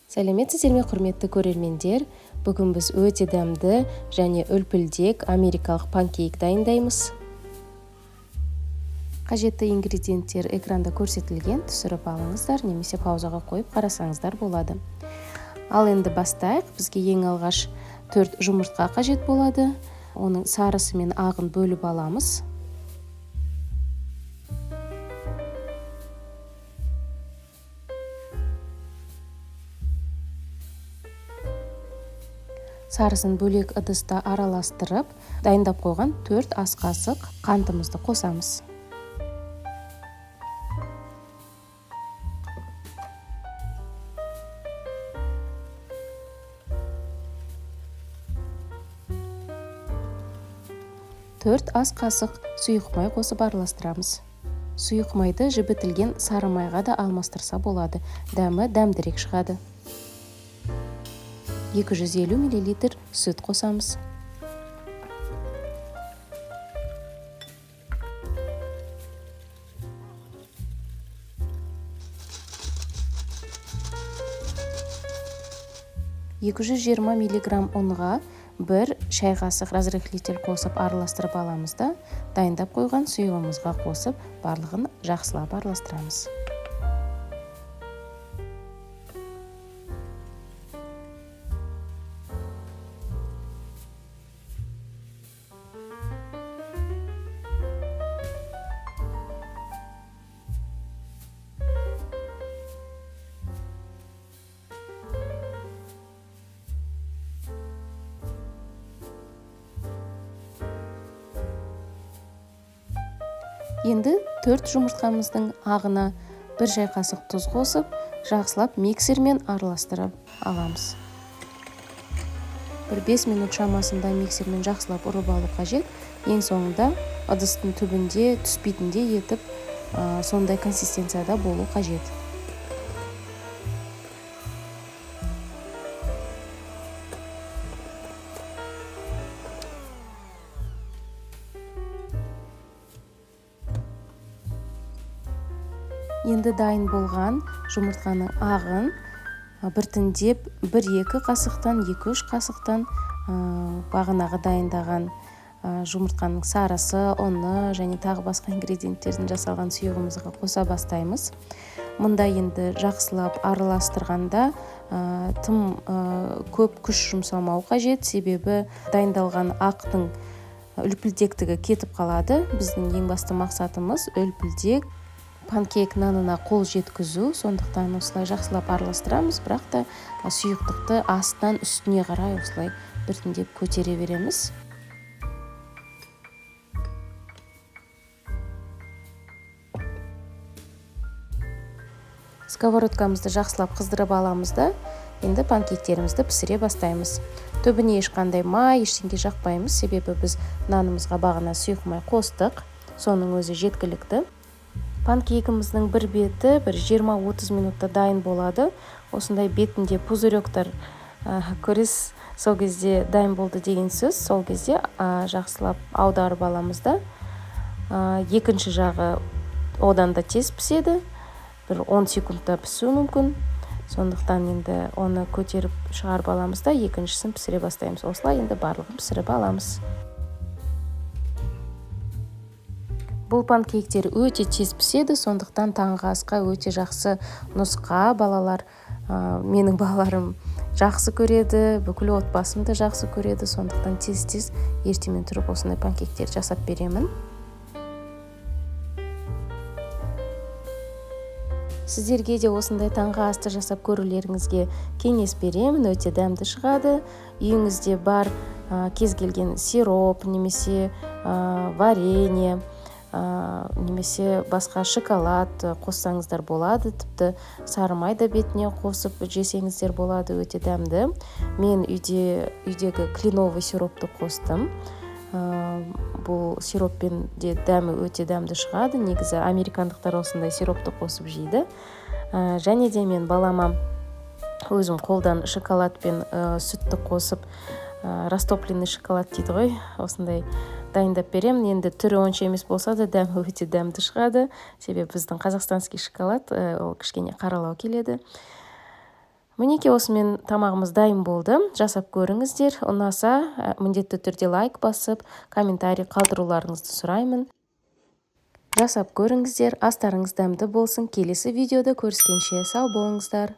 Сәлеметсіздер ме, құрметті көрермендер! Бүгін біз өте дәмді және үлпілдек америкалық панкейк дайындаймыз. Қажетті ингредиенттер экранда көрсетілген, түсіріп алыңыздар немесе паузаға қойып қарасаңыздар болады. Ал енді бастайық. Бізге ең алғаш 4 жұмыртқа қажет болады. Оның сарысы мен ағын бөліп аламыз. Сарысын бөлек ыдыста араластырып, дайындап қойған 4 ас қасық қантымызды қосамыз. 4 ас қасық сұйық май қосып араластырамыз. Сұйық майды жібітілген сары майға да алмастырса болады. Дәмі дәмдірек шығады. 250 миллилитр сүт қосамыз. 220 миллиграмм ұнға 1 шай қасық разрыхлитель қосып араластырып аламыз да, дайындап қойған сұйығымызға қосып, барлығын жақсылап араластырамыз. Енді 4 жұмыртқамыздың ағына 1 шай қасық тұз қосып, жақсылап миксермен араластырып аламыз. Бір 5 минут шамасында миксермен жақсылап ұрып алу қажет. Ең соңында ыдыстың түбінде түспейтіндей етіп, сондай консистенцияда болу қажет. Енді дайын болған жұмыртқаның ағын біртіндеп 1-2 қасықтан, 2-3 қасықтан, бағанағы дайындаған жұмыртқаның сарысы, ұны және тағы басқа ингредиенттерден жасалған сұйығымызға қоса бастаймыз. Мұнда енді жақсылап араластырғанда, тым көп күш жұмсамау қажет, себебі дайындалған ақтың үлпілдектігі кетіп қалады. Біздің ең басты мақсатымыз үлпілдек панкейк нанына қол жеткізу, сондықтан осылай жақсылап араластырамыз, бірақ та сұйықтықты астынан үстіне қарай осылай біртіндеп көтере береміз. Сковородкамызды жақсылап қыздырып аламыз да, енді панкейктерімізді пісіре бастаймыз. Түбіне ешқандай май, ештеңе жақпаймыз, себебі біз нанымызға бағана сұйық май қостық, соның өзі жеткілікті. Панкейкіміздің бір беті бір жиырма-отыз минутта дайын болады. Осындай бетінде пузыректар, көресіз, сол кезде дайын болды деген сөз. Сол кезде, жақсылап аударып аламыз да. Екінші жағы одан да тез піседі. Бір 10 секундта пісуі мүмкін. Сондықтан енді оны көтеріп шығарып аламыз да, екіншісін пісіре бастаймыз. Осылай енді барлығын пісіріп аламыз. Бұл панкейктер өте тез піседі, сондықтан таңғы асқа өте жақсы нұсқа. Балалар, менің балаларым жақсы көреді, бүкіл отбасым да жақсы көреді, сондықтан тез-тез ертемен тұрып осындай панкейктер жасап беремін. Сіздерге де осындай таңғы асты жасап көрулеріңізге кеңес беремін, өте дәмді шығады. Үйіңізде бар, кез келген сироп немесе, варенье, немесе басқа шоколад қоссаңыздар болады, тіпті сары май да бетіне қосып жесеңіздер болады, өте дәмді. Мен үйдегі кленовый сиропты қостым. Бұл сироппен де дәмі өте дәмді шығады. Негізі американдықтар осындай сиропты қосып жейді. Және де мен балама өзім қолдан шоколад пен, сүтті қосып, растопленный шоколад дейді ғой, осындай дайындап беремін. Енді түрі онша емес болса да дәмі өте дәмді шығады, себебі біздің қазақстанский шоколад, ол кішкене қаралау келеді. Мінекей, осымен тамағымыз дайын болды. Жасап көріңіздер. Ұнаса, міндетті түрде лайк басып, комментарий қалдыруларыңызды сұраймын. Жасап көріңіздер, астарыңыз дәмді болсын. Келесі видеода көріскенше сау болыңыздар.